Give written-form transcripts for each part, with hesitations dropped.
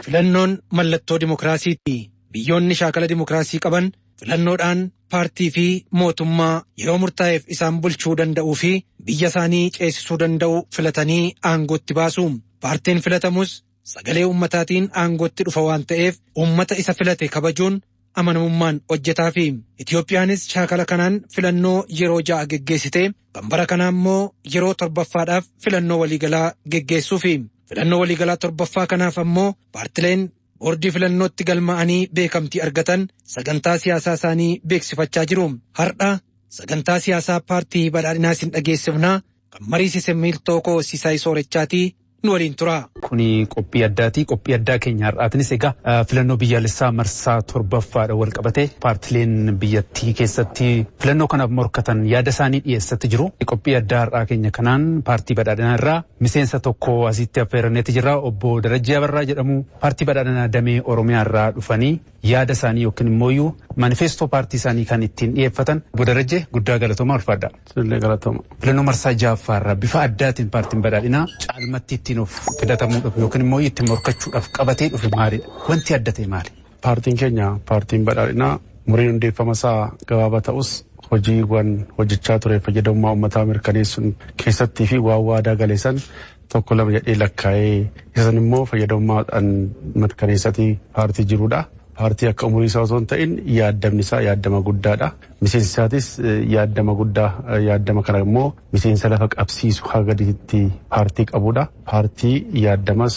Filannoon mallattoo dimokiraasiiti. Biyyoonni shaakala dimokiraasii qaban filannoodhaan paartii fi mootummaa yeroo murtaa'eef isaan bulchuu danda'uu fi biyya isaanii ceesisuu danda'u filatanii aangootti baasu. Paartiin filatamus sagalee uummataatiin aangootti dhufa waan ta'eef uummata isa filate kabajuun amanamummaan hojjetaafi. Itiyoophiyaanis shaakala kanaan filannoo yeroo 6 geggeessite, kan bara kanaa immoo yeroo 7ffaadhaaf filannoo waliigalaa geggeessuufi. Filannoo waliigalaa 7ffaa kanaaf ammoo paartileen boordii filannootti galmaa'anii beekamtii argatan sagantaa siyaasaa isaanii beeksifachaa jiru. Har'a sagantaa siyaasaa paartii badhaadhinaa isin dhageessifnaa kan mariisise miiltoo koo Sisaay Soorechaatii nu waliin tura. Kuni qophii addaati. Qophii addaa keenya har'aatinis egaa filannoo biyyaalessaa marsaa 7ffaadha wal qabate paartileen biyyattii keessatti filannoo kanaaf morkatan yaada isaanii dhiyeessatti jiru. Qophii addaa har'aa keenya kanaan paartii badhaadhinaa irraa miseensa tokko asitti affeeranneeti jirra. Obbo Darajjee Abarraa jedhamu paartii badhaadhinaa damee Oromiyaa irraa dhufanii yaada isaanii yookiin immoo manifeestoo paartii isaanii kan ittiin dhiyeeffatan. Obbo Darajjee guddaa galatoomaa, ulfaadha. Sillee galatooma. Filannoo marsaa 6ffaarraa bifa addaatiin paartiin badhaadhinaa caalmatti ittiin of filatamuudhaaf yookiin immoo ittiin morkachuudhaaf qabatee dhufe maalidha? Wanti adda ta'e maali? Paartiin keenya paartiin badhaadhinaa umuriin hundeeffama isaa gabaabaa ta'us hojiiwwan hojjechaa ture fayyadamummaa uummataa mirkaneessuun keessattii fi waan waadaa galeessan 1 2 jedhee lakkaa'ee isaan immoo fayyadamummaadhaan mirkaneessatii paartii jirudha. Paartii akka umurii isaa osoo hin ta'in yaaddamni isaa yaaddama guddaadha. Miseensi isaatis yaaddama guddaa, yaaddama kana immoo miseensa lafa qabsiisu haga gadiitti paartii qabudha. Paartii yaaddamas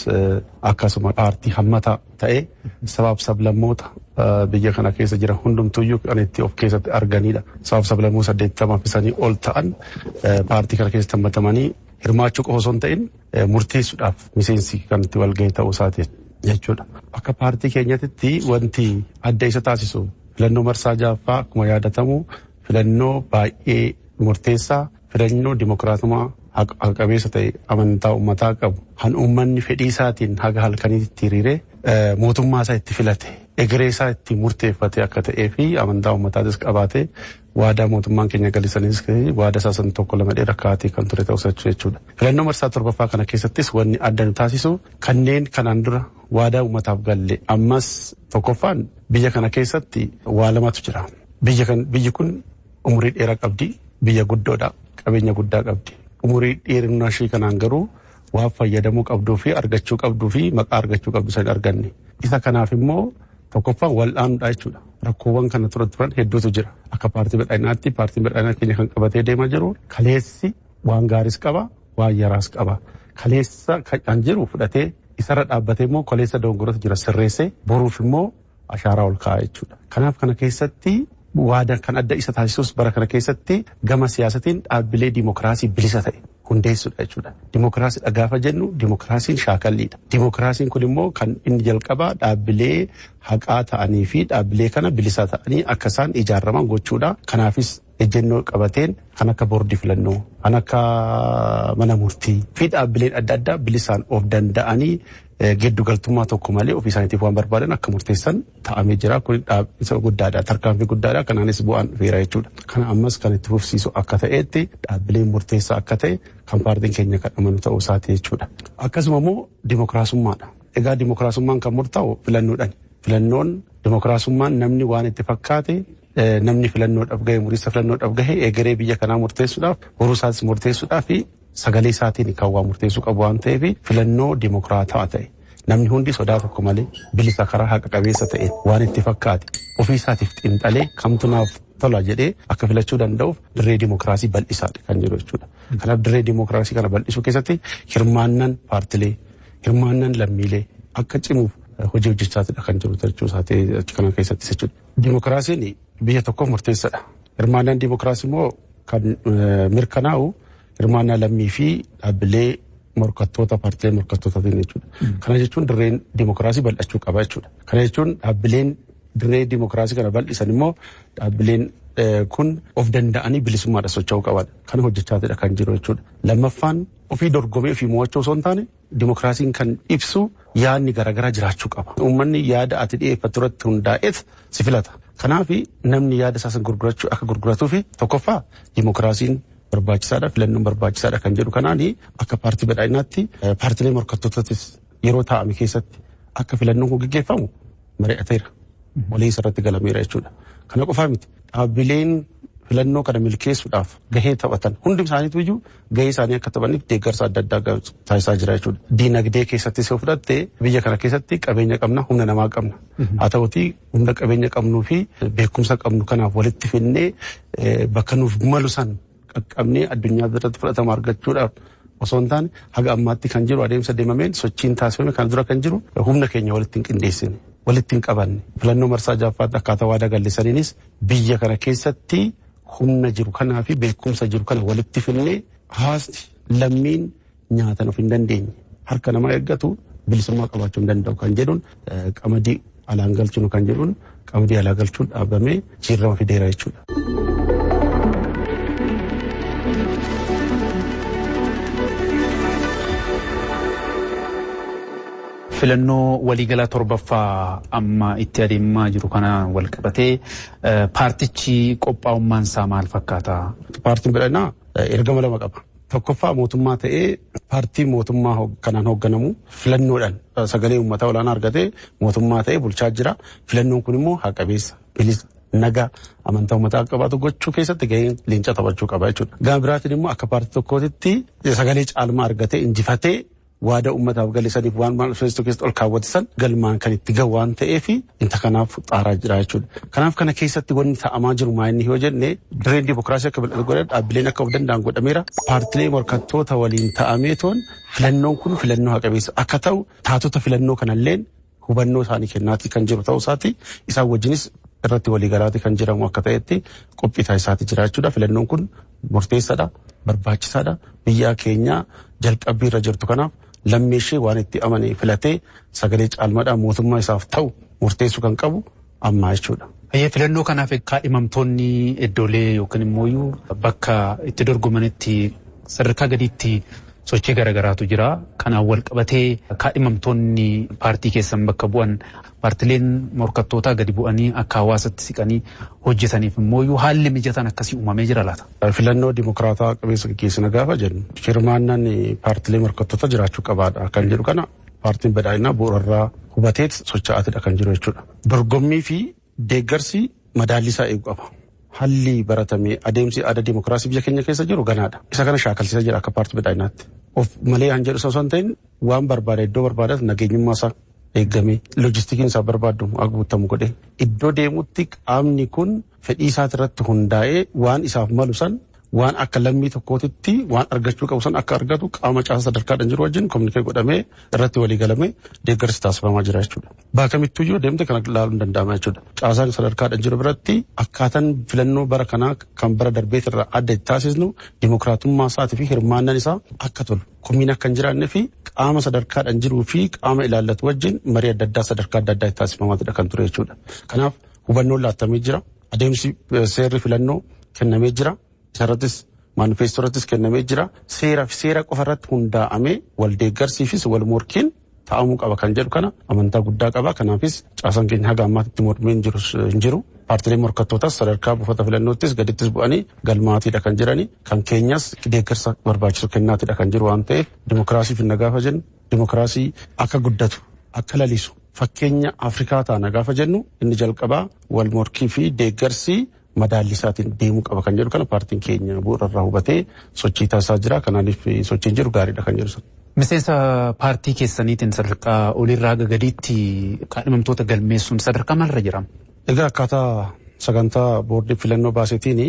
akkasuma paartii hammataa ta'ee sabaaf sablammoota biyya kana keessa jiran hundumtuyyuu kan itti of keessatti arganidha. Sabaaf sablammoota 80 isaanii ol ta'an paartii kana keessatti hammatamanii hirmaachuu qofa osoo hin ta'in murteessuudhaaf miseensi kan itti walga'e ta'uu isaati jechuudha. Akka paartii keenyatti wanti adda isa taasisu filannoo marsaa 6ffaa akkuma yaadatamu filannoo baay'ee murteessaa, filannoo dimokiraatummaa haqa qabeessa ta'e amantaa uummataa qabu kan uummanni fedhii isaatiin haga halkaniitti hiriiree mootummaa isaa itti filate egeree isaa itti murteeffate akka ta'ee fi amantaa uummataatis qabaate waadaa mootummaan keenya galisanis waadaa isaa san 1 2 dheeraa kaa'atee kan ture ta'uu jechuudha. Filannoo marsaa 7ffaa kana keessattis wanni adda nu taasisu kanneen kanaan dura waadaa uummataaf galle ammas tokkoffaan biyya kana keessatti waa lamatu jira. Biyyi kun umurii dheeraa qabdi, biyya guddoodha, qabeenya guddaa qabdi. Umurii dheerinaa ishee kanaan garuu waan fayyadamuu qabduu fi argachuu qabduu fi maqaa argachuu qabdu san arganne. Isa kanaaf immoo tokkoffaan wal'aanuudha jechuudha. Rakkoowwan kana turan hedduutu jira. Akka paartii badhaadhinaatti paartiin badhaadhinaa keenya kan qabatee deemaa jiru kaleessi waan gaariis qaba, waan yaraas qaba. Kaleessa kan jiru fudhatee isarra dhaabbatee immoo kaleessa dogongoratu jira sirreessee boruuf immoo ashaaraa ol kaa'a jechuudha. Kanaaf kana keessatti waadaa kan adda isa taasisus bara kana keessatti gama siyaasatiin dhaabbilee dimokiraasii bilisa ta'e hundeessuudha jechuudha. Dimokiraasiidha gaafa jennu dimokiraasiin shaakalliidha. Dimokiraasiin kun immoo kan inni jalqabaa dhaabbilee haqaa ta'anii fi dhaabbilee kana bilisa ta'anii akka isaan ijaaraman gochuudha. Kanaafis ejjennoo qabateen kan akka boordii filannoo, kan akka mana murtii fi dhaabbileen adda addaa bilisaan of danda'anii giddugaltummaa tokko malee ofii isaaniitiif waan barbaadan akka murteessan ta'amee jira. Kun isa guddaadha. Tarkaanfii guddaadha. Kanaanis bu'aan dhufeera jechuudha. Kana ammas kan itti fufsiisu akka ta'etti dhaabbileen murteessaa akka ta'e kan paartiin keenya kan amanu ta'uu isaati jechuudha. Akkasuma immoo dimokiraasummaadha. Egaa dimokiraasummaan kan murtaa'u filannoodhaan. Filannoon dimokiraasummaan namni waan itti fakkaate namni filannoodhaaf gahe murteessa filannoodhaaf gahe egeree biyya kanaa murteessuudhaaf boruu isaatis murteessuudhaaf fi sagalee isaatiin kan waa murteessuu qabu waan ta'eef filannoo dimokiraataa ta'e namni hundi sodaa tokko malee bilisa karaa haqa qabeessa ta'e waan itti fakkaate ofii isaatiif xiinxalee kamtu naaf tola jedhee akka filachuu danda'uuf dirree dimokiraasii bal'isaadha kan jiru jechuudha. Kanaaf dirree dimokiraasii kana bal'isuu keessatti hirmaannaan paartilee, hirmaannaan lammiilee akka cimuuf hojii hojjechaatidha kan jiru jechuu isaati kana keessatti jechuudha. Dimokiraasiin biyya tokkoof murteessaadha. Hirmaannaan dimokiraasii immoo kan mirkanaa'u hirmaannaa lammii fi dhaabbilee morkattoota paartilee morkattootaatiin jechuudha. Kana jechuun dirreen dimokiraasii bal'achuu qaba jechuudha. Kana jechuun dhaabbileen dirree dimokiraasii kana bal'isan immoo dhaabbileen kun of danda'anii bilisummaadhaan socho'uu qaban. Kana hojjechaatidha kan jiru jechuudha. Lammaffaan ofii dorgomee ofii mo'achuu osoo hin taane dimokiraasiin kan ibsu yaadni garaagaraa jiraachuu qaba. Uummanni yaada ati dhiyeeffattu irratti hundaa'eet si filata. Kanaaf namni yaada isaa san gurgurachuu akka gurguratuu fi tokkoffaa dimokiraasiin barbaachisaadha, filannoon barbaachisaadha kan jedhu kanaan akka paartii badhaadhinaatti paartilee morkattootatis yeroo taa'ame keessatti akka filannoon kun gaggeeffamu mari'ateera. Walii isarratti galameera jechuudha. Kana qofaa miti dhaabbileen filannoo kana milkeessuudhaaf gahee taphatan hundi isaaniitu iyyuu gahee isaanii akka taphaniif deeggarsa adda addaa taasisaa jira jechuudha. Diinagdee keessattis yoo fudhatte biyya kana keessatti qabeenya qabna humna namaa qabna. Haa ta'utii humna qabeenya qabnuu fi beekumsa qabnu kanaaf walitti finnee bakka nuuf malu san qaqqabnee addunyaa biratti fudhatama argachuudhaaf osoo hin taane haga ammaatti kan jiru adeemsa deemameen sochiin taasifame kan dura kan jiru humna keenya walitti hin qindeessine walitti hin qabanne filannoo marsaa ja'affaatti akkaataa waadaa galleessaniinis biyya kana keessatti humna jiru kanaa fi beekumsa jiru kana walitti finnee hawaasni lammiin nyaatan of hin dandeenye harka namaa eeggatu bilisummaa qabaachuu hin danda'u kan jedhuun qamadii alaan galchinu kan jedhuun qamadii alaa galchuun dhaabamee jijjiirama fideera jechuudha. Filannoo waliigalaa torbaffaa amma itti adeemaa jiru kana wal qabatee paartichi qophaa'ummaan isaa maal fakkaata? Paartiin badhaadhinaa ergama lama qaba. Tokkoffaa mootummaa ta'ee paartii mootummaa kanaan hoogganamu filannoodhaan sagalee uummataa olaanaa argatee mootummaa ta'ee bulchaa jira. Filannoon kun immoo haqa-qabeessa, bilisa, nagaa amantaa uummataa akka qabaatu gochuu keessatti gaheen leencaa taphachuu qaba jechuudha. Gama biraatiin immoo akka paartii tokkootitti sagalee caalmaa argatee injifatee waada uummataaf gale saniif waan manifeestoo keessatti ol kaawwatisan galmaan kan itti gahu waan ta'eef inta kanaaf xaaraa jira jechuudha. Kanaaf kana keessatti wanni ta'amaa jiru maa inni yoo jenne dirreen dimookiraasii akka bal'atu godhan dhaabbileen akka of danda'an godhameera. Paartilee morkattoota waliin ta'amee toon filannoon kun filannoo haqa-qabeessa akka ta'u taatota filannoo kanalleen hubannoo isaanii kennaatii kan jiru ta'uu isaati isaan wajjinis irratti waliigalaati kan jiramu akka ta'etti qophii taasisaati jira jechuudha. Filannoon kun murteessaadha, barbaachisaadha. Biyya keenya jalqabbii irra jirtu kanaaf lammii ishee waan itti amane filatee sagalee caalmaadhaan mootummaa isaaf ta'u murteessuu kan qabu ammaa jechuudha. Filannoo kanaaf kaadhimamtoonni iddoolee yookiin immoo bakka itti dorgomanitti sadarkaa gadiitti sochii garaagaraatu jira. Kanaan wal qabatee kaadhimamtoonni paartii keessan bakka bu'an paartileen morkattootaa gadi bu'anii akka hawaasatti siqanii hojjetaniif immoo haalli mijataan akkasii uumamee jira laata? Filannoo dimokiraataa qabeessa gaggeessina gaafa jennu hirmaannaan paartilee morkattootaa jiraachuu qabaadha kan jedhu kana paartiin badhaadhinaa bu'uurarraa hubateet socho'aatidha kan jiru jechuudha. Dorgommii fi deeggarsi madaallisaa eeguu qaba. Haalli baratamee adeemsi aadaa dimokiraasii biyya keenya keessa jiru ganaadha. Isa kana shaakalsiisaa jira akka paartii badhaadhinaatti. Of malee han jedhu osoo hin ta'in waan barbaade iddoo barbaadetti nageenyummaa isaa eegamee loojistikiin isaa barbaadu guutamu godhee iddoo deemutti qaamni kun fedhii isaati irratti hundaa'ee waan isaaf malu san waan akka lammii tokkootitti waan argachuu qabu san akka argatu qaama caasaa sadarkaadhaan jiru wajjin kominikeet godhamee irratti walii galamee deeggarsi taasifamaa jira jechuudha. Bakka kamittuyyuu deemte kana ilaaluun danda'ama jechuudha. Caasaan sadarkaadhaan jiru biratti akkaataan filannoo bara kanaa kan bara darbeetirraa adda taasisnu dimokiraatummaa isaatii fi hirmaannaan isaa akka tolu komiin akka hin jiraannee fi qaama sadarkaadhaan jiruu fi qaama ilaallatu wajjin marii adda addaa sadarkaa adda addaa taasifamaatidha kan ture jechuudha. Kanaaf hubannoon laattamee jira. Adeemsi seerri filannoo kennamee jira. Isarrattis maanifeestoo irrattis kennamee jira. Seera fi seera qofa irratti hundaa'amee wal deeggarsiifis wal morkiin ta'amuu qaba kan jedhu kana amantaa guddaa qaba. Kanaafis caasaan keenya haga ammaatti mormeen hin jiru. Paartileen morkattootas sadarkaa buufata filannoottis gadittis bu'anii galmaatiidha kan jirani. Kan keenyas deeggarsa barbaachisu kennaatiidha kan jiru waan ta'eef dimokiraasii finna gaafa jennu dimokiraasii akka guddatu akka lalisu fakkeenya Afrikaa taana gaafa jennu inni jalqabaa wal morkii fi deeggarsi madaallisaatiin deemuu qaba kan jedhu kana paartiin keenya bu'uurarraa hubatee sochii taasisaa jira. Kanaaniif sochiin jiru gaariidha kan jedhu. Miseensa paartii keessaniitiin sadarkaa olirraa haga gadiitti kaadhimamtoota galmeessuun sadarkaa maalirra jira? Egaa akkaataa sagantaa boordii filannoo baaseetiin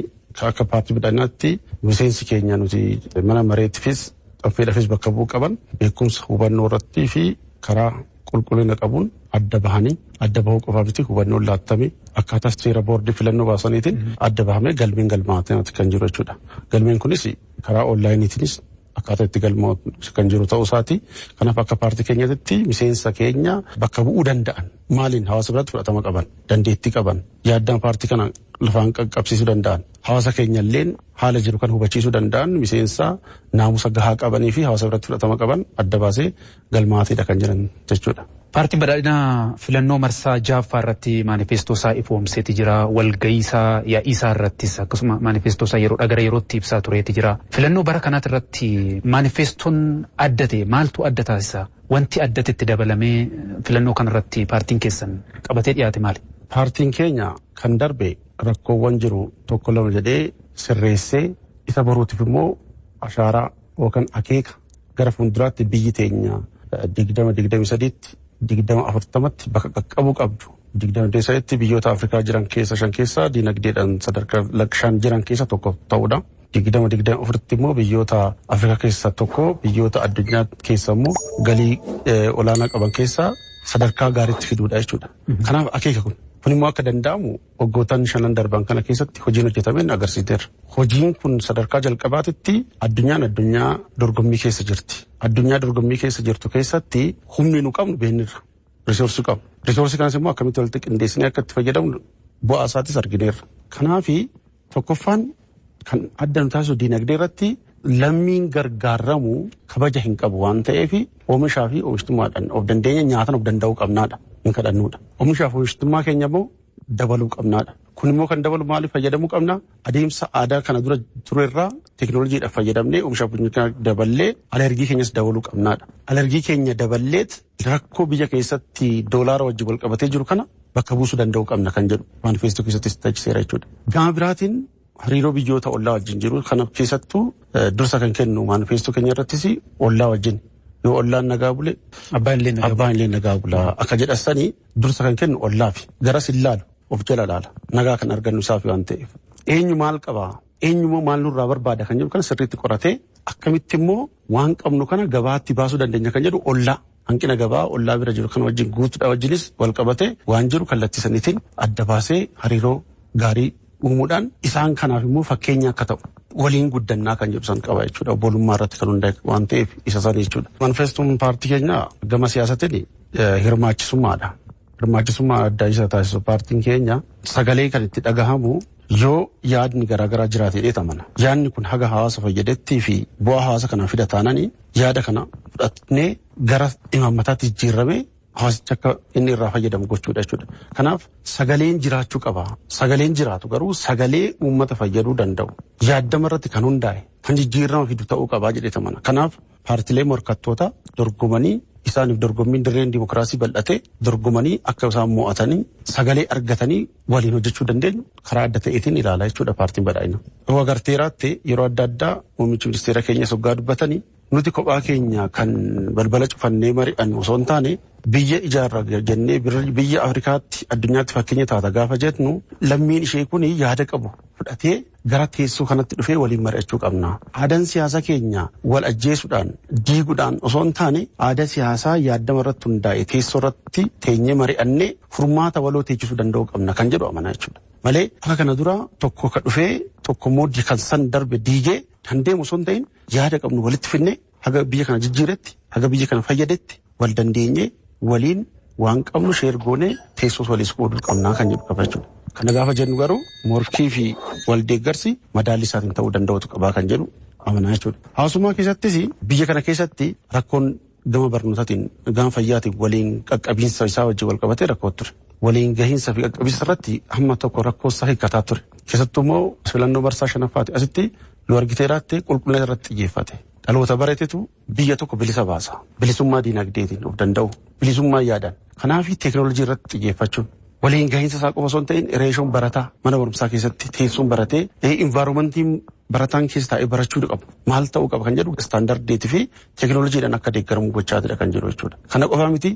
akka paartii badhaadhinaatti miseensi keenya nuti mana mareettifis xaffeedhaafis bakka bu'uu qaban beekumsa hubannoo irrattii fi karaa qulqullina qabuun adda bahanii adda bahuu qofaaf miti hubannoon laattame akkaataa seera boordii filannoo baasaniitiin adda bahamee galmeen galmaa'aa kan jiru jechuudha. Galmeen kunis karaa onlaayiniitiinis akkaataa itti galmaa'u kan jiru ta'uu isaati. Kanaaf akka paartii keenyaatti miseensa keenya bakka bu'uu danda'an maaliin hawaasa biratti fudhatama qaban dandeettii qaban yaaddaan paartii kana lafaan qaqqabsiisuu danda'an hawaasa keenya illeen haala jiru kan hubachiisuu danda'an miseensa naamusa gahaa qabanii fi hawaasa biratti fudhatama qaban adda baasee galmaatiidha kan jiran jechuudha. Paartiin badhaadhinaa filannoo marsaa ja'affaa irratti maanifeestoo isaa ifoomseeti jira. Walgahii isaa yaa'ii isaa irrattis akkasuma maanifeestoo isaa yeroodhaa gara yerootti ibsaa tureeti jira. Filannoo bara kanaati irratti maanifeestoon adda ta'e maaltu adda taasisa? Wanti addatti itti dabalamee filannoo kanarratti paartiin keessan qabatee dhiyaate maali? Paartiin keenya kan darbe rakkoowwan jiru tokko lama jedhee sirreessee isa boruutiif immoo ashaaraa yookaan akeeka gara fuulduraatti biyyi teenya 2023tti 2040tti bakka qaqqabuu qabdu. 2023tti biyyoota Afrikaa jiran keessa shan keessaa diinagdeedhaan sadarkaa shan jiran keessa tokko ta'uudha. 2024tti immoo biyyoota Afrikaa keessaa tokko biyyoota addunyaa keessa immoo galii olaanaa qaban keessaa sadarkaa gaariitti fiduudha jechuudha. Kanaaf akeeka kun. Kun immoo akka danda'amu waggootaan shanan darban kana keessatti hojiin hojjetameen agarsiiseera. Hojiin kun sadarkaa jalqabaatitti addunyaan addunyaa dorgommii keessa jirti. Addunyaa dorgommii keessa jirtu keessatti humni nu qabnu beeknirra. Risoorsii qabnu. Risoorsii kanas immoo akkamitti walitti qindeessinee akka itti fayyadamnu bu'aa isaatis argineerra. Kanaafi tokkoffaan kan adda nu taasisu diinagdee irratti lammiin gargaaramu kabaja hin qabu waan ta'eef oomishaa fi oomishtummaadhaan of dandeenya nyaatan of danda'uu qabnaadha. Hin kadhannuudha. Oomishaa fi oomishtummaa keenya immoo dabaluu qabnaadha. Kun immoo kan dabalu maaliif fayyadamuu qabna? Adeemsa aadaa kana dura turerraa teekinooloojiidhaan fayyadamnee oomishaa fi oomishtummaa daballee alergii keenyas dabaluu qabnaadha. Alergii keenya daballeet rakkoo biyya keessatti doolaara wajjin wal qabatee jiru kana bakka buusuu danda'uu qabna kan jedhu maanifeestoo keessattis taasiseera jechuudha. Gama biraatiin hariiroo biyyoota ollaa wajjin jiru kana keessattuu dursa kan kennu maanifeestoo keenya irrattis ollaa wajjin yoo ollaan nagaa bule abbaan illee nagaa bula akka jedhasanii dursa kan kennu ollaafi garas hin laalu of jala laala nagaa kan argannu isaafi waan ta'eef. Eenyu maal qabaa eenyu immoo maal nurraa barbaada kan jedhu kana sirriitti qoratee akkamitti immoo waan qabnu kana gabaatti baasuu dandeenya kan jedhu ollaa hanqina gabaa ollaa bira jiru kan wajjin guutuudha wajjinis wal qabatee waan jiru kallattii saniitiin adda baasee hariiroo gaarii uumuudhaan isaan kanaaf immoo fakkeenya akka ta'u waliin guddannaa kan jedhu san qaba jechuudha. Obbolummaa irratti kan hundaa'e waan ta'eef isa san jechuudha. Manifeestoon paartii keenya gama siyaasatiin hirmaachisummaadha. Hirmaachisummaa adda isa taasisu paartiin keenya sagalee kan itti dhagahamu yoo yaadni garaagaraa jiraate dheetamana. Yaadni kun haga hawaasa fayyadettii fi bu'aa hawaasa kanaa fida taananii yaada kana fudhatnee gara imaammataatti jijjiirramee hawaasichi akka inni irraa fayyadamu gochuudha jechuudha. Kanaaf sagaleen jiraachuu qaba. Sagaleen jiraatu garuu sagalee uummata fayyaduu danda'u. Yaaddama irratti kan hundaa'e kan jijjiirama fidu ta'uu qabaa jedheetamana. Kanaaf paartilee morkattoota dorgomanii isaaniif dorgommiin dirreen dimokiraasii bal'ate dorgomanii akka isaan mo'atanii sagalee argatanii waliin hojjechuu dandeenyu karaa adda ta'eetiin ilaalaa jechuudha paartiin badhaadhina. Yoo agarteeraatti yeroo adda addaa muummichi ministeera keenya soggaa dubbatanii nuti kophaa keenya kan balbala cufannee mari'annu osoo hin taane biyya ijaarra jennee biyya Afrikaatti addunyaatti fakkeenya taata gaafa jennu lammiin ishee kun yaada qabu fudhatee gara teessoo kanatti dhufee waliin mari'achuu qabna. Aadaan siyaasa keenya wal ajjeesuudhaan diiguudhaan osoo hin taane aadaa siyaasaa yaaddama irratti hundaa'e teessoo irratti teenyee mari'annee furmaata waloo teechisuu danda'uu qabna kan jedhu amanaa jechuudha. Malee akka kana dura tokko ka dhufee tokko immoo kan san darbe diigee kan deemu osoo hin ta'in yaada qabnu walitti fidnee haga biyya kana jijjiiretti haga biyya kana fayyadetti wal dandeenyee waliin waan qabnu sheergoonee teessoos waliis qooduu qabnaa kan jedhu qaba jechuudha. Kana gaafa jennu garuu morkii fi waldeeggarsi madaalli isaatiin ta'uu danda'utu qabaa kan jedhu amanaa jechuudha. Hawaasummaa keessattis biyya kana keessatti rakkoon gama barnootaatiin gama fayyaatiin waliin qaqqabiinsa isaa wajjin wal qabatee rakkoo ture. Waliin gahiinsa fi qaqqabiinsa irratti hamma tokko rakkoo isaa hiikkataa ture. Keessattuu immoo filannoo marsaa shanaffaati asitti yoo argiteeraatti qulqullina irratti xiyyeeffate. Dhaloota baratetu biyya tokko bilisa baasa. Bilisummaa diinagdeetiin of danda'u. Bilisummaa yaadaan. Kanaaf teekinooloojii irratti xiyyeeffachuun waliin gahiinsa isaa qofa osoo hin ta'in reeshoon barataa mana barumsaa keessatti teessoon baratee invaaroomantiin barataan keessa taa'ee barachuu qabu. Maal ta'uu qaba kan jedhu istaandardeetii fi teekinooloojiidhaan akka deeggaramu gochaatidha kan jedhu jechuudha. Kana qofaa miti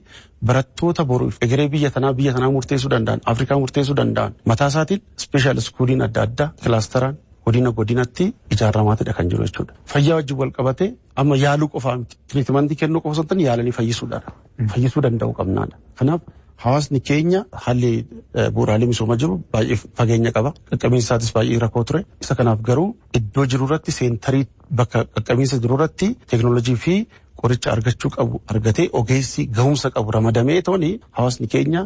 barattoota boruuf egeree biyya tanaa murteessuu danda'an Afrikaa murteessuu danda'an mataa isaatiin ispeeshaal iskuuliin adda addaa kilaasteraan godina godinatti ijaaramaatidha kan jiru jechuudha. Fayyaa wajjin wal qabatee amma yaaluu qofaa miti. Tiriitimantii kennuu qofa osoo hin taane yaalanii fayyisuudhaadha. Fayyisuu danda'uu qabnaadha. Kanaaf hawaasni keenya haalli bu'uuraalee misoomaa jiru baay'ee fageenya qaba. Qaqqabiinsa isaatis baay'ee rakkoo ture. Isa kanaaf garuu iddoo jiru irratti seentarii bakka qaqqabiinsa jiru irratti teekinooloojii fi qoricha argachuu qabu argatee ogeessi gahumsa qabu ramadamee tooni hawaasni keenya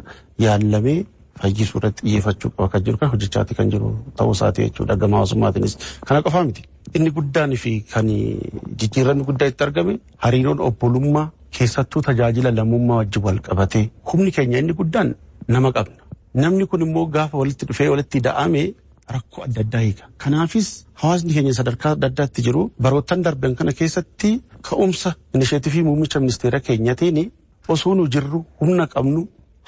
yaallamee fayyisuu irratti xiyyeeffachuu qaba kan jiru kan hojjechaati kan jiru ta'uu isaati jechuudha gama hawaasummaatiinis. Kana qofaa miti. Inni guddaan fi kan jijjiiramni guddaa itti argame hariiroon obbolummaa keessattuu tajaajila lammummaa wajjin wal qabatee humni keenya inni guddaan nama qabna. Namni kun immoo gaafa walitti dhufee walitti da'ame rakkoo adda addaa hiika. Kanaafis hawaasni keenya sadarkaa adda addaatti jiru baroottan darban kana keessatti ka'umsa inisheetifii muummicha ministeera keenyatiin osoo nu jirru humna qabnu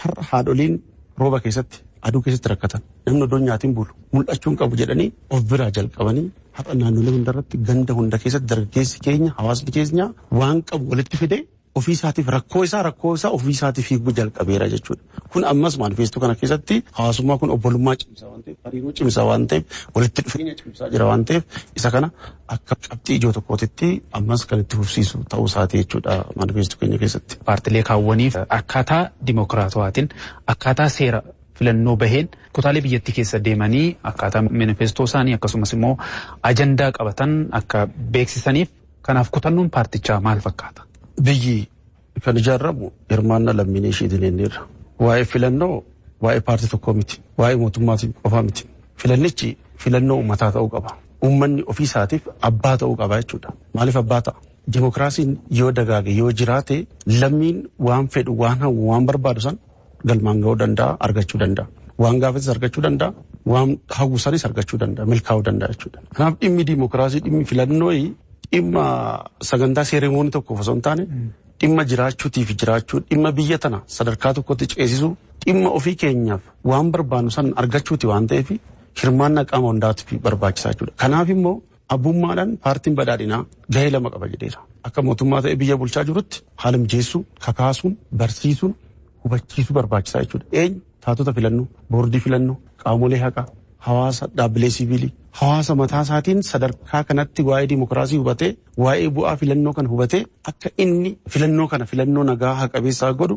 har'a haadholiin rooba keessatti aduu keessatti rakkatan namni odoo nyaatiin bulu mul'achuun qabu jedhanii of biraa jalqabanii har'a naannolee hundarratti ganda hunda keessatti dargaggeessi keenya hawaasni keenya waan qabu walitti fidee ofii isaatiif rakkoo isaa ofii isaatiif fiiguu jalqabeera jechuudha. Kun ammas maanifeestoo kana keessatti hawaasummaa kun obbolummaa cimsaa waan ta'eef hariiroo cimsaa waan ta'eef walitti dhufeenya cimsaa jira waan ta'eef isa kana akka qabxii ijoo tokkootitti ammas kan itti fufsiisu ta'uu isaati jechuudha maanifeestoo keenya keessatti. Paartilee kaawwaniif akkaataa dimokiraatawaatiin akkaataa seera filannoo baheen kutaalee biyyattii keessa deemanii akkaataa maanifeestoo isaanii akkasumas immoo ajandaa qabatan akka beeksisaniif kanaaf kutannoon paartichaa maal fakkaata? Biyyi kan ijaaramu hirmaannaa lammiilee isheetiin inni irra. Waa'ee filannoo waa'ee paartii tokkoo miti. Waa'ee mootummaa qofaa miti. Filannichi filannoo uummataa ta'uu qaba. Uummanni ofii isaatiif abbaa ta'uu qaba jechuudha. Maaliif abbaa ta'a? Dimokiraasiin yoo dagaage yoo jiraate lammiin waan fedhu waan hawwu waan barbaadu san galmaan ga'uu danda'a argachuu danda'a. Waan gaafates argachuu danda'a. Waan hawwu sanis argachuu danda'a milkaa'uu danda'a jechuudha. Kanaaf dhimmi dimokiraasii dhimmi filannoo dhimma sagantaa seeremoonii tokkoof osoo hin taane dhimma jiraachuutiif jiraachuu dhimma biyya tana sadarkaa tokkotti ceesisuu dhimma ofii keenyaaf waan barbaannu san argachuuti waan ta'eef hirmaannaa qaama hundaatiif barbaachisaa jechuudha. Kanaaf immoo abbummaadhaan paartiin badhaadhinaa gahee lama qaba jedheera. Akka mootummaa ta'e biyya bulchaa jirutti haala mijeessuu, kakaasuun, barsiisuun, hubachiisuu barbaachisaa jechuudha. Eenyu taatota filannoo, boordii filannoo, qaamolee haqaa, hawaasa dhaabbilee siiviilii, hawaasa mataa isaatiin sadarkaa kanatti waa'ee dimokiraasii hubatee waa'ee bu'aa filannoo kana hubatee akka inni filannoo kana filannoo nagaa haqabeessaa godhu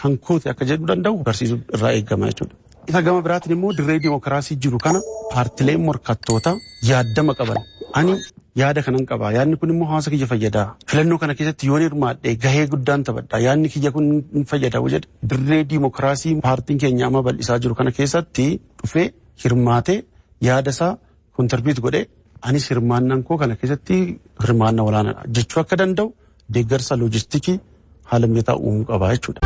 kan koote akka jedhu danda'u barsiisuu irraa eegama jechuudha. Isa gama biraatiin immoo dirree dimokiraasii jiru kana paartileen morkattoota yaaddama qaban. Ani yaada kanan qaba. Yaadni kun immoo hawaasa kiyya fayyada. Filannoo kana keessatti yoon hirmaadhe gahee guddaan taphadha. Yaadni kiyya kun hin fayyada jedhe. Dirree dimokiraasii paartiin keenya amma bal'isaa jiru kana keessatti dhufee hirmaatee yaada isaa kontirbiit godhee anis hirmaannaan koo kana keessatti hirmaannaa olaanaadha jechuu akka danda'u deeggarsa loojistikii haala mijataa uumuu qaba jechuudha.